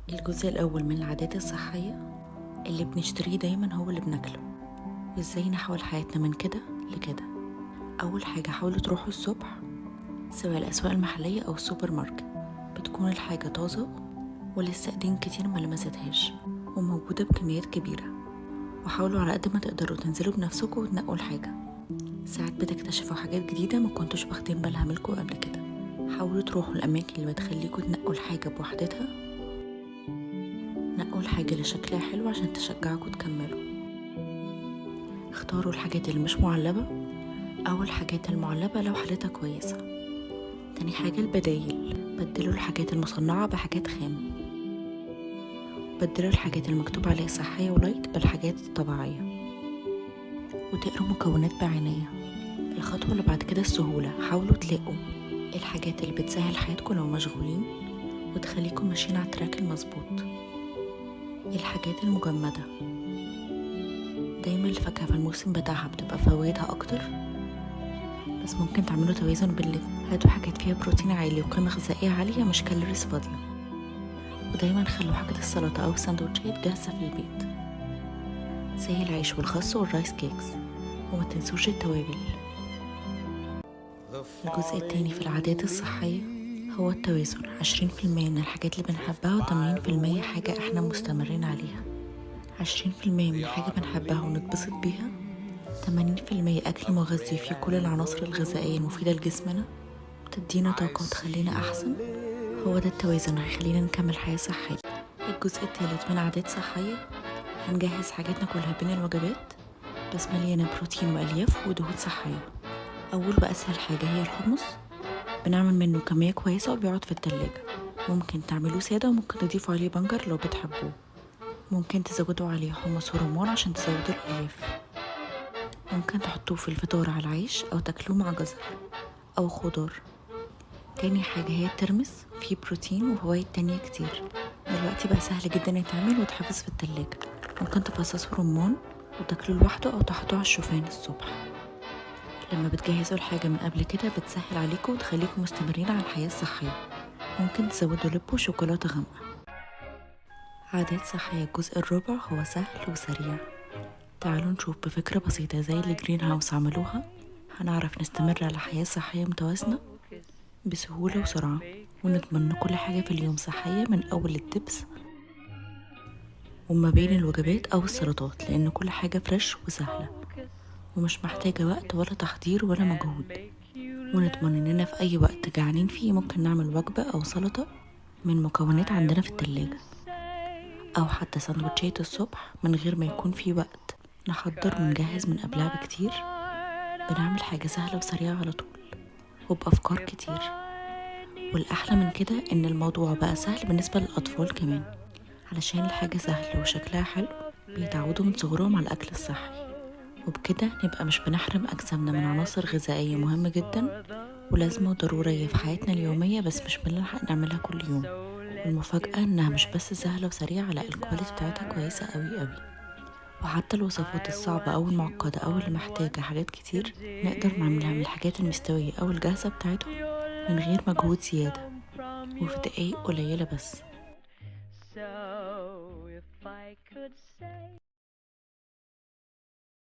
الجزء الأول من العادات الصحية اللي بنشتريه دايما هو اللي بناكله، وازاي نحول حياتنا من كده لكده. أول حاجة، حاولوا تروحوا الصبح سواء الأسواق المحلية أو السوبر ماركت، بتكون الحاجة طازة ولسه ايدين كتير ما لمستهاش وموجودة بكميات كبيرة. وحاولوا على قد ما تقدروا تنزلوا بنفسكم وتنقوا الحاجة. ساعات بتكتشفوا حاجات جديدة ما كنتوش واخدين بالها منكم قبل كده. حاولوا تروحوا الأماكن اللي بتخليكوا تنقوا الحاجة بوحدتها. نقوا الحاجة اللي شكلها حلو عشان تشجعكوا تكملوا. اختاروا الحاجات اللي مش معلبة أو الحاجات المعلبة لو حالتها كويسة. تاني حاجة، البدايل. بدلوا الحاجات المصنعة بحاجات خام. بدلوا الحاجات المكتوب عليها صحية و light بالحاجات الطبيعية، وتقروا مكونات بعناية. الخطوة اللي بعد كده السهولة. حاولوا تلاقوا الحاجات اللي بتسهل حياتكم لو مشغولين وتخليكم ماشيين على ال track المظبوط. الحاجات المجمدة، دايما الفاكهة في الموسم بتاعها بتبقى فوائدها أكتر، بس ممكن تعملوا توازن بين الاتنين. هاتوا حاجات فيها بروتين عالي وقيمة غذائية عالية، مش calories فاضية. ودايما خلوا حاجة السلطة أو السندوتشات جاهزة في البيت، زي العيش والخس وال rice cakes، وما تنسوش التوابل. الجزء التاني في العادات الصحية هو التوازن، 20% من الحاجات اللي بنحبها و80% حاجة احنا مستمرين عليها. 20% من حاجة بنحبها ونتبسط بيها، 80% أكل مغذي فيه كل العناصر الغذائية المفيدة لجسمنا، بتدينا طاقة وتخلينا أحسن. هو ده التوازن، هيخلينا نكمل حياة صحية. الجزء الثالث من عادات صحية، هنجهز حاجات ناكلها بين الوجبات بس مليانة بروتين وألياف ودهون صحية. أول وأسهل حاجة هي الحمص، بنعمل منه كمية كويسة وبيقعد في التلاجة. ممكن تعملوه سادة وممكن تضيفوا عليه بنجر لو بتحبوه. ممكن تزودوا عليه حمص ورمان عشان تزودوا الألياف. ممكن تحطوه في الفطار على العيش أو تاكلوه مع جزر أو خضار. تاني حاجة هي الترمس، فيه بروتين وفوائد تانية كتير. دلوقتي بقى سهل جدا يتعمل ويتحفظ في التلاجة. ممكن تفصصوا رمان وتاكلوه لوحده أو تحطوه على الشوفان الصبح. لما بتجهزوا الحاجة من قبل كده بتسهل عليكم وتخليكم مستمرين على الحياة الصحية. ممكن تزودوا لب وشوكولاتة غامقة. عادات صحية الجزء الرابع هو سهل وسريع. تعالوا نشوف بفكرة بسيطة زي اللي Green House عملوها هنعرف نستمر على حياة صحية متوازنة بسهولة وسرعة، ونضمن كل حاجة في اليوم صحية من أول ال dips وما بين الوجبات أو السلطات، لأن كل حاجة fresh وسهلة ومش محتاجة وقت ولا تحضير ولا مجهود. ونضمن إننا في أي وقت جعانين فيه ممكن نعمل وجبة أو سلطة من مكونات عندنا في التلاجة، أو حتى سندوتشات الصبح من غير ما يكون في وقت نحضر ونجهز من قبلها بكتير. بنعمل حاجة سهلة وسريعة على طول وبأفكار كتير. والأحلى من كده إن الموضوع بقى سهل بالنسبة للأطفال كمان، علشان الحاجة سهلة وشكلها حلو بيتعودوا من صغرهم على الأكل الصحي. وبكده نبقى مش بنحرم أجسامنا من عناصر غذائية مهمة جدا ولازمة وضرورية في حياتنا اليومية، بس مش بنلحق نعملها كل يوم. والمفاجأة إنها مش بس سهلة وسريعة، لا، ال quality بتاعتها كويسة قوي قوي. وحتى الوصفات الصعبة أو المعقدة أو اللي محتاجة حاجات كتير نقدر نعملها من الحاجات المستوية أو الجاهزة بتاعتهم من غير مجهود زيادة وفي دقايق قليلة بس. So if I could say